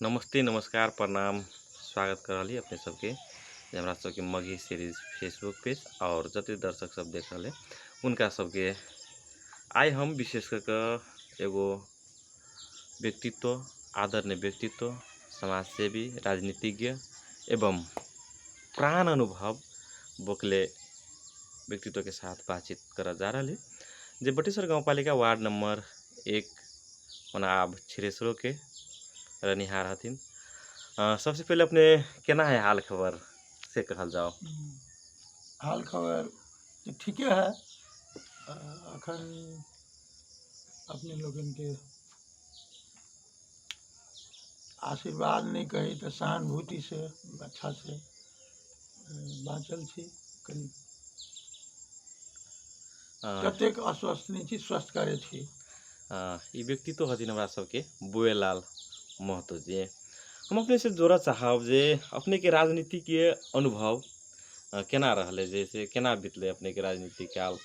नमस्ते, नमस्कार, प्रणाम, स्वागत कर रहली अपने सबके जे हमरा सबके मगही सीरीज फेसबुक पेज और जते दर्शक सब देख रहले उनका सबके आइ हम विशेष कर के एगो व्यक्तित्व, आदरणीय व्यक्तित्व, समाजसेवी, राजनीतिज्ञ एवं प्राण अनुभव बोकले व्यक्तित्व के साथ बातचीत करऽ जा रहली जे बटेश्वर गाउँपालिका वार्ड नंबर 1 ओना आब छिरेश्वरो के रहनिहार हथिन। सबसे पहले अपने केना है हाल खबर से कहल जाओ। हाल खबर तऽ ठीके है। अखन अपने लोगन के आशीर्वाद नहीं कही तऽ सहानुभूति से अच्छा से बाँचल छी, कनि ततेक अस्वस्थ नहीं छी, स्वस्थ करे छी। ई व्यक्तित्व हथिन हमरा सबके बुएलाल महतो जी। हम अपने से जोड़ा चाहब जे अपने के राजनीति के अनुभव केना रहलै, जैसे केना बीतलै अपने के राजनीति काल,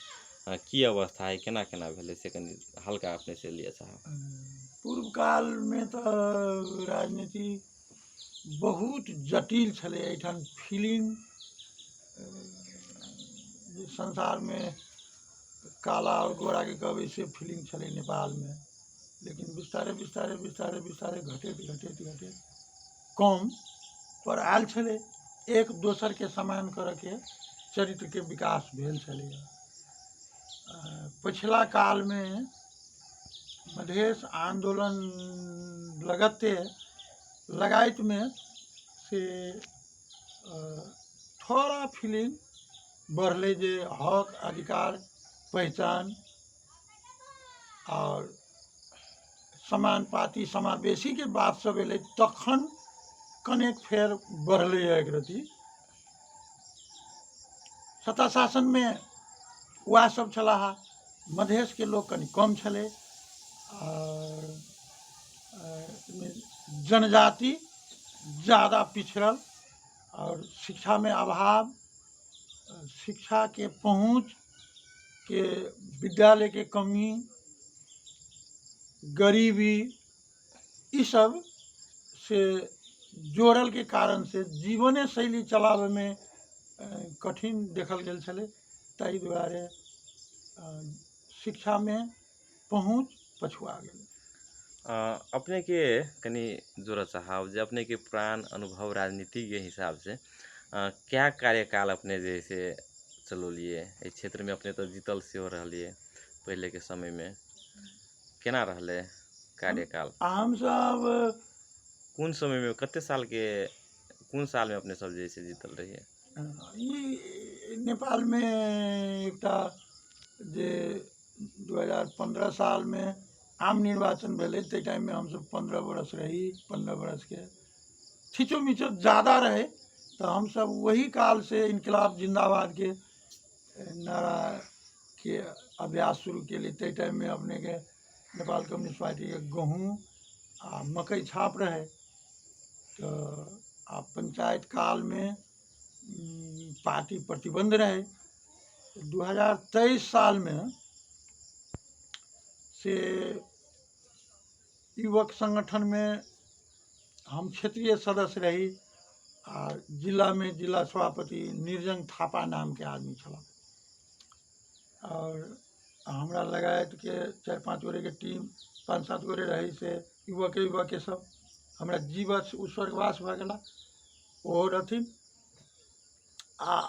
की अवस्था है, केना केना भेलै से कनि हल्का अपने से लिअ चाहब। पूर्व काल में तऽ राजनीति बहुत जटिल छलै। एहिठाम फीलिंग जे संसार में काला और गोरा के कहबै से फीलिंग छलै नेपाल में, लेकिन बिस्तारे बिस्तारे बिस्तारे बिस्तारे घटैत घटैत घटैत कम पर आयल छलै। एक दोसर के समान करऽ के चरित्र के विकास भेल छलै। पछिला काल में मधेश आंदोलन लगते लगायत में से थोड़ा फीलिंग बढ़लै जे हक अधिकार पहचान और समानुपाती समावेशी के बात सब एलै, तखन कनेक फेर बढ़लै एक रति। सत्ता शासन में वएह सब छलाह, मधेश के लोग कनि कम छलै और जनजाति ज़्यादा पिछड़ल और शिक्षा में अभाव, शिक्षा के पहुँच के, विद्यालय के कमी, गरीबी, ई सब से जोड़ल के कारण से जीवने शैली चलाबे में कठिन देखल गेल छलै। ताहि दुआरे शिक्षा में पहुँच पछुआ गेल। अपने के कनि जोड़ऽ चाहब जे अपने के प्राण अनुभव राजनीति के हिसाब से क्या कार्यकाल अपने जे से चलौलिए एहि क्षेत्र में? अपने तो जीतल सेहो रहलिए पहले के समय में, केना रहलै कार्यकाल? हमसब कोन समय में, कते साल के, कोन साल में अपने सब जे से जीतल रहिए? ई नेपाल में एकटा जे 2015 साल में आम निर्वाचन भेलै, ताहि टाइम में हमसब 15 बरस रही, 15 बरस के खींचो मीचो ज़्यादा रहे, तो हमसब वही काल से इनकलाब जिंदाबाद के नारा के अभ्यास शुरू केली। ताहि टाइम में अपने के नेपाल कम्युनिस्ट पार्टी के गहूँ आ मकई छाप रहे, तो आ पंचायत काल में पार्टी प्रतिबंध रहे। 2023 साल में से युवक संगठन में हम क्षेत्रीय सदस्य रही आ जिला में जिला सभापति निर्जंग थापा नाम के आदमी छलाह और हमरा लगायत के 4-5 गोरे के टीम, 5-7 गोरे रही से युवके युवके सब। हमरा जीवछ स्वर्गवास भऽ गेला, ओहो रहथिन। आ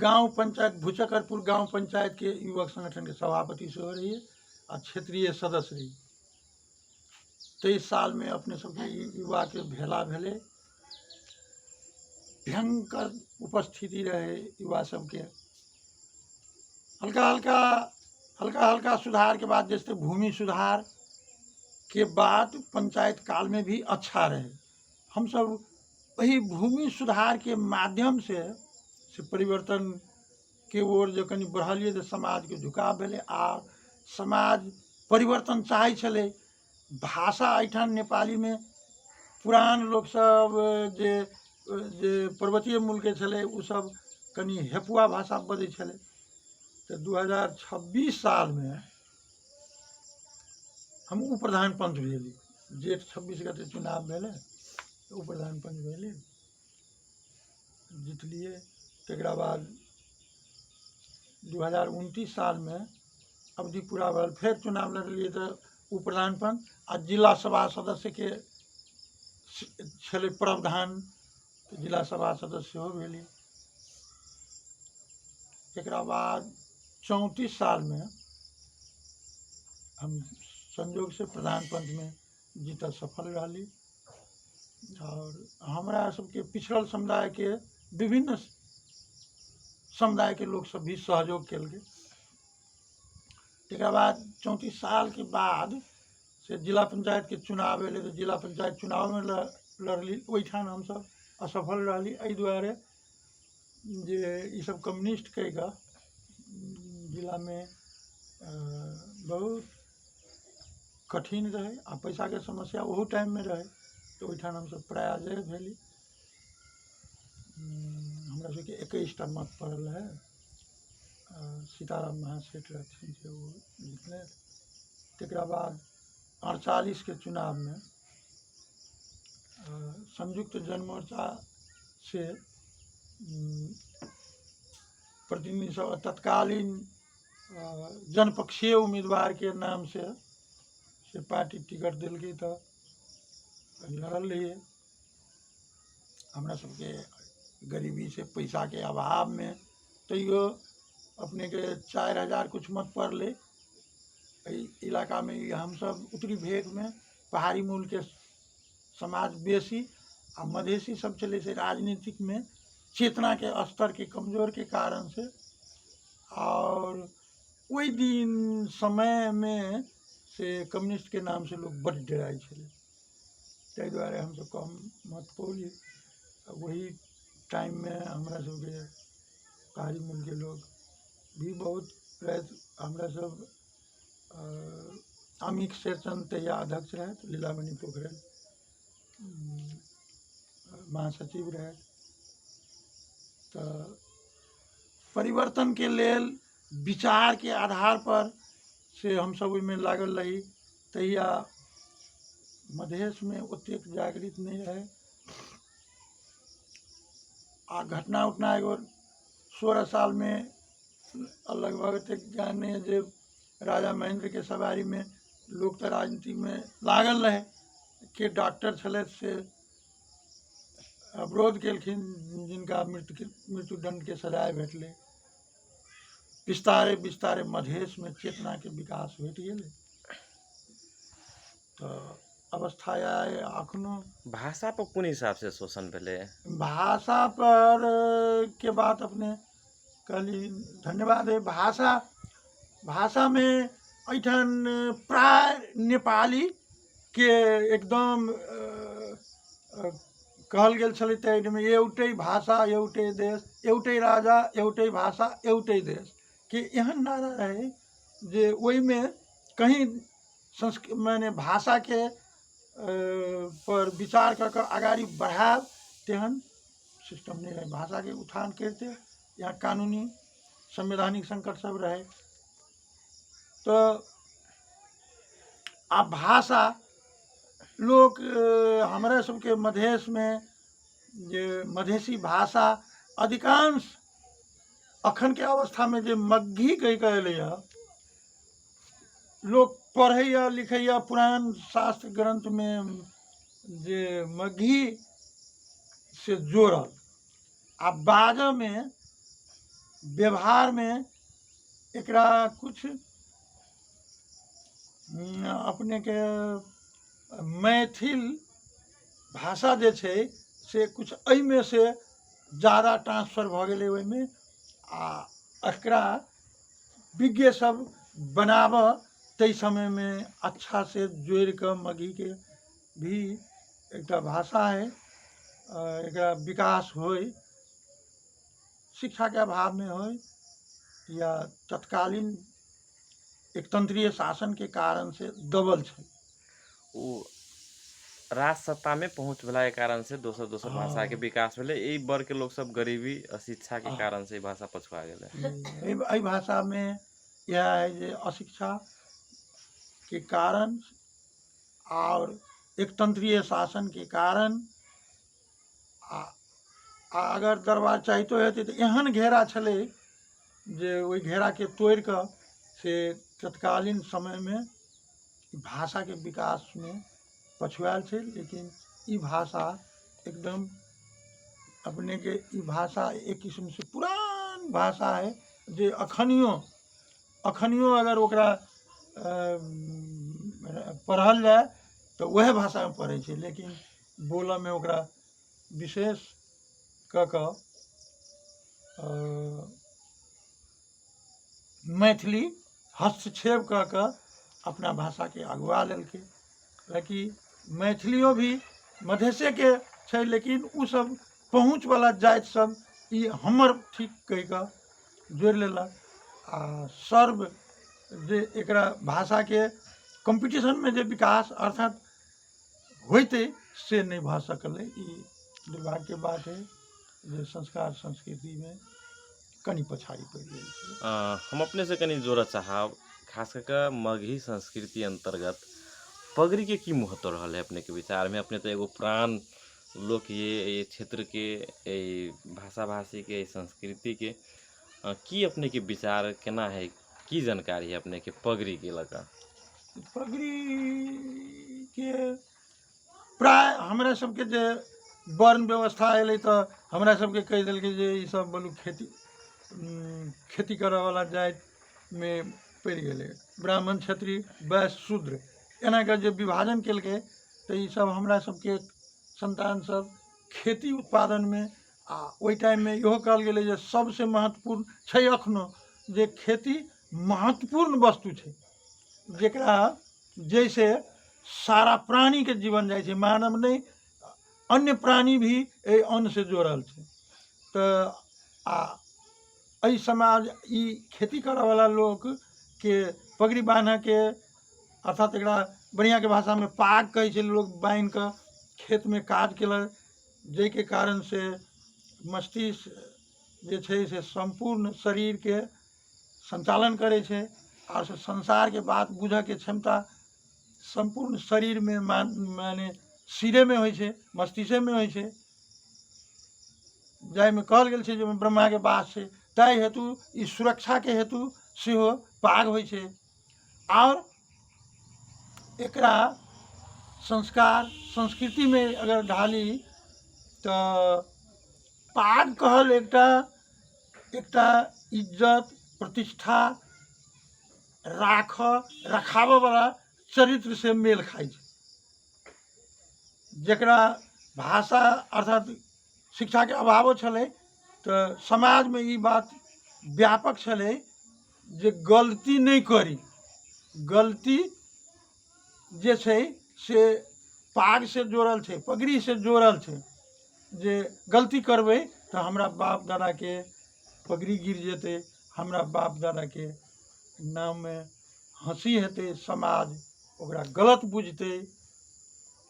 गाँव पंचायत भूचकरपुर गाँव पंचायत के युवक संगठन के सभापति सेहो रहिए आ क्षेत्रीय सदस्य रही। 23 साल में अपने सबके युवा के भेला भेलै, भयंकर उपस्थिति रहे युवा सबके। हल्का हल्का हल्का हल्का सुधार के बाद, जैसे भूमि सुधार के बाद पंचायत काल में भी अच्छा रहे। हम सब वही भूमि सुधार के माध्यम से परिवर्तन के ओर जो कनि बढ़लिए तऽ समाज के झुकाव भेलै आ समाज परिवर्तन चाहै छलै। भाषा एहिठाम नेपाली में पुरान लोक सब जे जे पर्वतीय मूलके छलै ओ सब कनि हेपुआ भाषा बजै छलै। तऽ 2026 सालमे हम उप प्रधान पंच भेली। जेठ 26 गते चुनाव भेलै। उप प्रधान पंच भेली, जितलियै। तकरा बाद 2029 सालमे अवधि पूरा भेल, फेर चुनाव लड़लियै तऽ उप प्रधान पंच आ जिला सभा सदस्यके छलै प्रावधान, तऽ जिला सभा सदस्य सेहो भेली। तकरा बाद 34 सालमे हम संयोगसँ प्रधान पंचमे जीतऽ सफल रहली। आओर हमरा सबके पिछड़ल समुदायके विभिन्न समुदायके लोक सब भी सहयोग केलकै। तकरा बाद 34 सालके बाद से जिला पंचायतके चुनाव भेलै तऽ जिला पंचायत चुनावमे लड़ली। ओहिठाम हमसब असफल रहली एहि दुआरे जे ईसब कम्युनिस्ट कहि कऽ जिलामे बहुत कठिन रहै आ पैसाके समस्या ओहू टाइममे रहै, तऽ ओहिठाम हमसब पराजय भेली। हमरा सबके 21टा मत पड़ल रहै। सीताराम महासेठ रहथिन से ओ जितले। तकरा बाद 48के चुनावमे संयुक्त जनमोर्चा से प्रतिनिधि सब तत्कालीन जनपक्षीय उम्मीदवारके नाम से पार्टी टिकट देलकै तऽ लड़ल रहियै। हमरा सबके गरीबी से पैसाके अभावमे तैयो अपनेके 4000 कुछ मत पड़लै। एहि इलाकामे हमसब उत्तरी भेगमे पहाड़ी मूलके समाज बेसी आ मधेसी सब छलै से राजनीतिकमे चेतनाके स्तरके कमजोरके कारण से, आओर ओहि दिन समयमे से कम्युनिस्टके नामसँ लोक बड्ड डराइ छलै, ताहि दुआरे हमसब कम मत पौली। वही टाइममे हमरा सबके पहाड़ी मूलके लोक भी बहुत रहथि। हमरा सब अमित शेरचंद तहिया अध्यक्ष रहथि, लीलामणि पोखरेल महासचिव रहथि। तऽ परिवर्तनके लेल विचारके आधार पर से हमसब ओहिमे लागल रही। तहिया मधेशमे ओतेक जागृत नहि रहै आ घटना उटना एगो 16 सालमे लगभग एतेक ज्ञान नहि है जे राजा महेंद्रके सवारीमे लोक तऽ राजनीतिमे लागल रहै के डॉक्टर छलथि से अवरोध केलखिन, जिनका मृत्युदंडके सजाय भेटलै। विस्तारे विस्तारे मधेशमे चेतनाके विकास भेट गेलै। तऽ अवस्था आइ अखनो भाषा पर कोन हिसाब से शोषण भेलै? भाषा पर के बात अपने कहली, धन्यवाद है। भाषामे एहिठाम प्राय नेपाली के एकदम कहल गेल छलै तऽ एहिमे एउटै भाषा एउटै देश, एउटै राजा एउटै भाषा एउटै देश के एहन नारा रहै जे ओहिमे कहीं माने भाषाके पर विचार कऽ कऽ अगाडि बढ़ायब तेहन सिस्टम नहि रहै। भाषाके उत्थान करिते यहाँ कानूनी संवैधानिक संकट सब रहै। तऽ आ भाषा लोक हमरा सबके मधेशमे जे मधेशी भाषा अधिकांश अखनके अवस्थामे जे मगही कहि कऽ एलैए, लोक पढ़ैए लिखैए पुरान शास्त्र ग्रन्थमे जे मगही से जोड़ल आ बाजऽमे व्यवहारमे एकरा कुछ अपनेके मैथिल भाषा जे छै से कुछ एहिमे से जादा ट्रांसफर भऽ गेलै ओहिमे आ एकरा विज्ञ सब बनाबऽ ताहि समयमे अच्छा से जोड़ि कऽ मगहीके भी एकटा भाषा है, एकरा विकास होइ, शिक्षाके अभावमे होइ या तत्कालीन एकतंत्रीय शासनके कारण से दबल छै। ओ राज सत्तामे पहुँच भेलाके कारण से दोसर दोसर भाषाके विकास भेलै। एहि वर्गके लोक सब गरीबी अशिक्षाके कारण से ई भाषा पछुआ गेलै। एहि भाषामे इएह है जे अशिक्षाके कारण और एकतंत्रीय शासनके कारण आ आ अगर दरबार चाहितो हेतै तऽ एहन घेरा छलै जे ओहि घेराके तोड़ि कऽ से तत्कालीन समयमे भाषाके विकासमे पछुआयल छै। लेकिन ई भाषा एकदम अपनेके ई भाषा एक किस्मसँ पुरान भाषा है जे अखनियो अखनियो अगर ओकरा पढ़ल जाय तऽ उएह भाषामे पढ़ै छै, लेकिन बोलऽमे ओकरा विशेष कऽ कऽ मैथिली हस्तक्षेप कऽ कऽ अपना भाषाके अगुआ लेलकै। हालाँकि मैथिलियो भी मधेशेके छै, लेकिन ओसभ पहुँचवला जाति सब ई हमर ठीक कहि कऽ जोड़ि लेलक। आ सर्व जे एकरा भाषाके कम्पीटिशनमे जे विकास अर्थात होइतै से नहि भऽ सकलै। ई दुर्भाग्यके बात हइ जे संस्कार संस्कृतिमे कनि पछाड़ी पड़ि गेल छै। हम अपनेसँ कनि जोड़ऽ चाहब, खास कऽ कऽ मगही संस्कृति अन्तर्गत पगड़ीके की महत्व रहल है अपनेके विचारमे? अपने तऽ एगो पुरान लोक ये क्षेत्रके, एहि भाषा भाषीके, एहि संस्कृतिके की अपनेके विचार केना है, की जानकारी है अपनेके पगड़ीके लऽ कऽ? पगड़ीके प्राय हमरा सबके जे वर्ण व्यवस्था एलै तऽ हमरा सबके कहि देलकै जे ईसब बोलू खेती खेती करऽवला जातिमे पड़ि गेलै, ब्राह्मण क्षत्रिय वैश्य शूद्र एना कऽ जे विभाजन केलकै तऽ ईसब हमरा सबके सन्तान सब खेती उत्पादनमे। आ ओहि टाइममे इहो कहल गेलै जे सबसँ महत्वपूर्ण छै एखनो जे खेती महत्वपूर्ण वस्तु छै, जकरा जैसे सारा प्राणीके जीवन जाइ छै, मानव नहि अन्य प्राणी भी एहि अन्नसँ जुड़ल छै। तऽ आ एहि समाज ई खेती करऽवला लोकके पगड़ी बान्हऽके अर्थात एकरा बढ़िआँके भाषामे पाग कहै छै, लोक बान्हिकऽ खेतमे काज केलक, जाहिके कारणसँ मस्तिष्क जे छै से सम्पूर्ण शरीरके सञ्चालन करै छै आओर से संसारके बात बुझऽके क्षमता सम्पूर्ण शरीरमे माने सिरेमे होइ छै, मस्तिष्केमे होइ छै, जाहिमे कहल गेल छै जे ओहिमे ब्रह्माके वास छै। ताहि हेतु ई सुरक्षाके हेतु सेहो पाग होइ छै। आओर एकरा संस्कार संस्कृतिमे अगर ढाली तऽ पाग कहल एकटा एकटा इज्जत प्रतिष्ठा राखऽ रखाबऽवला चरित्रसँ मेल खाइ छै, जकरा भाषा अर्थात शिक्षाके अभावो छलै तऽ समाजमे ई बात व्यापक छलै जे गलती नहि करी। गलती जे छै से पागसँ जोड़ल छै, पगड़ीसँ जोड़ल छै, जे गलती करबै तऽ हमरा बाप दादाके पगड़ी गिर जेतै, हमरा बाप दादाके नाममे हँसी हेतै, समाज ओकरा गलत बुझतै।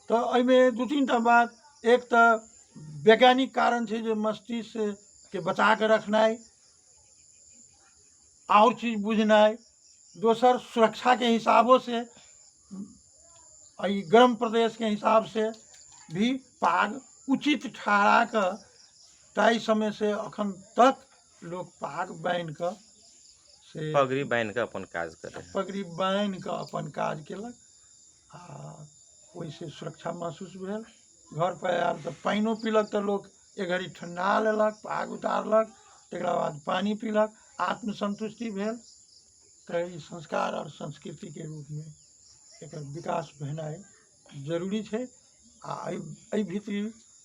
तऽ एहिमे दू तीन टा बात, एक तऽ वैज्ञानिक कारण छै जे मस्तिष्कके बचा कऽ रखनाइ आओर चीज बुझनाइ, दोसर सुरक्षाके हिसाबोसँ एहि गर्म प्रदेशके हिसाबसँ भी पाग उचित ठहरा कऽ ताहि समयसँ अखन तक लोक पाग बान्हि कऽ से पगड़ी बान्हि कऽ अपन काज करै है। पगड़ी बान्हि कऽ अपन काज केलक आ ओहिसँ सुरक्षा महसूस भेल। घर पर आयल तऽ पानिओ पीलक तऽ लोक एक घड़ी ठण्डा लेलक, पाग उतारलक, तकरा बाद पानि पीलक, आत्मसन्तुष्टि भेल। तऽ ई संस्कार आओर संस्कृतिके रूपमे एकर विकास भेनाइ जरूरी छै। आ एहि एहि भीतरी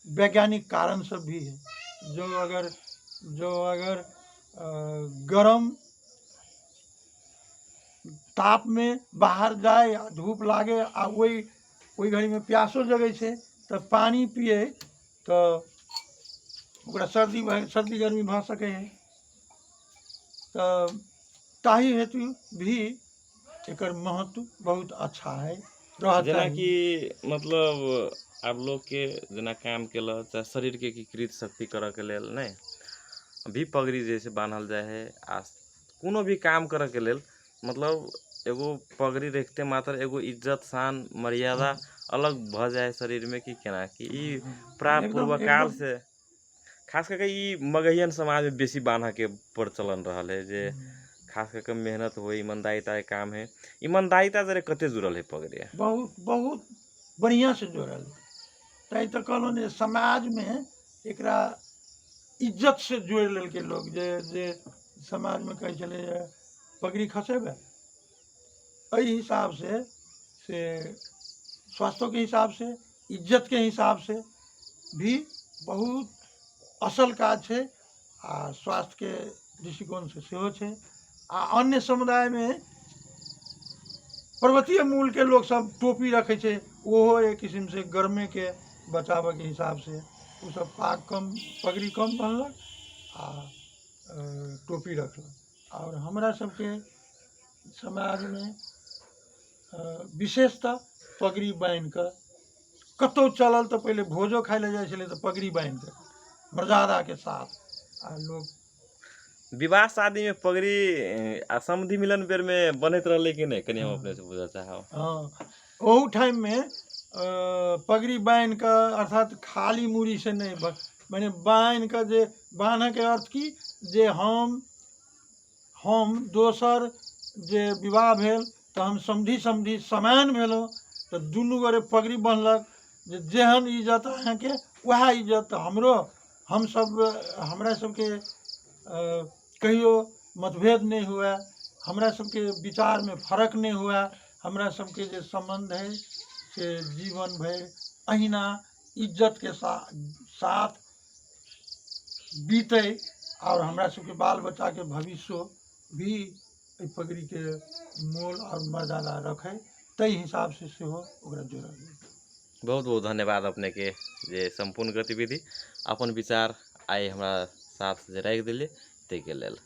वैज्ञानिक कारण सब भी है, जो अगर गरम तापमे बाहर जाय आ धूप लागे आ ओहि ओहि घड़ीमे प्यासो जगै छै तऽ पानि पियै तऽ ओकरा सर्दी भऽ सर्दी गर्मी भऽ सकै है। तऽ ताहि हेतु भी एकर महत्व बहुत अच्छा है रहऽ जेनाकि चाही। मतलब आब लोकके जेना काम केलक चाहे शरीरके एकीकृत शक्ति करऽके लेल नहि भी पगड़ी जे छै बान्हल जाइ है, आ कोनो भी काम करऽके लेल मतलब एगो पगड़ी रखिते मात्र एगो इज्जत शान मर्यादा अलग भऽ जाय शरीरमे कि केना कि ई हँ, पूर्व एकदम काल एकदम। से खास कऽ के ई मगहियन समाजमे बेसी बान्हके प्रचलन रहल है जे खास कऽ के मेहनत होइ, ईमानदारिता के काम है। ईमानदारिता जरे कते जुड़ल है पगड़ी? बहुत बहुत बढ़िआँसँ जोड़ल। तैँ तऽ कहलहुँ जे समाजमे एकरा इज्जतसँ जोड़ि लेलकै लोक, जे जे समाजमे कहै छलै जे पगड़ी खसेबै, एहि हिसाबसँ से स्वास्थ्योके हिसाबसँ इज्जतके हिसाबसँ भी बहुत असल काज छै, आ स्वास्थ्यके दृष्टिकोणसँ सेहो छै। आ अन्य समुदायमे पर्वतीय मूलके लोकसब टोपी रखै छै, ओहो एक किसिमसँ गर्मेके बचाबऽके हिसाबसँ ओसब पाग कम पगड़ी कम बन्हलक आ टोपी रखलक। आओर हमरा सबके समाजमे विशेषतः पगड़ी बान्हिकऽ कतहु चलल तऽ पहिले भोजो खाइ लए जाइ छलै तऽ पगड़ी बान्हिकऽ मर्यादाके साथ आ लोक विवाह शादीमे पगड़ी आ समधि मिलन बेरमे बनैत रहलै कि नहि, कनि हम अपनेसँ बुझऽ चाहब। हँ, ओहू टाइममे पगड़ी बान्हिकऽ, अर्थात खाली मूड़ीसँ नहि, मने बान्हिकऽ, जे बान्हऽके अर्थ की जे हम दोसर जे विवाह भेल तऽ हम समधि समधि समान भेलहुँ, तऽ दुनू गोरे पगड़ी बन्हलक जे जेहन इज्जत अहाँके वएह इज्जत हमरो, हमसब हमरा सबके कहियो मतभेद नहि हुए, हमरा सबके विचारमे फरक नहि हुए, हमरा सबके जे सम्बन्ध है से जीवन भरि अहिना इज्जतके साथ बीतै, आओर हमरा सबके बाल बच्चाके भविष्यो भी एहि पगड़ीके मोल आओर मर्यादा रखै, ताहि हिसाबसँ सेहो ओकरा जोड़ल गेल। बहुत बहुत धन्यवाद अपनेके जे सम्पूर्ण गतिविधि अपन विचार आइ हमरा साथ जे राखि देलियै ताहिके लेल।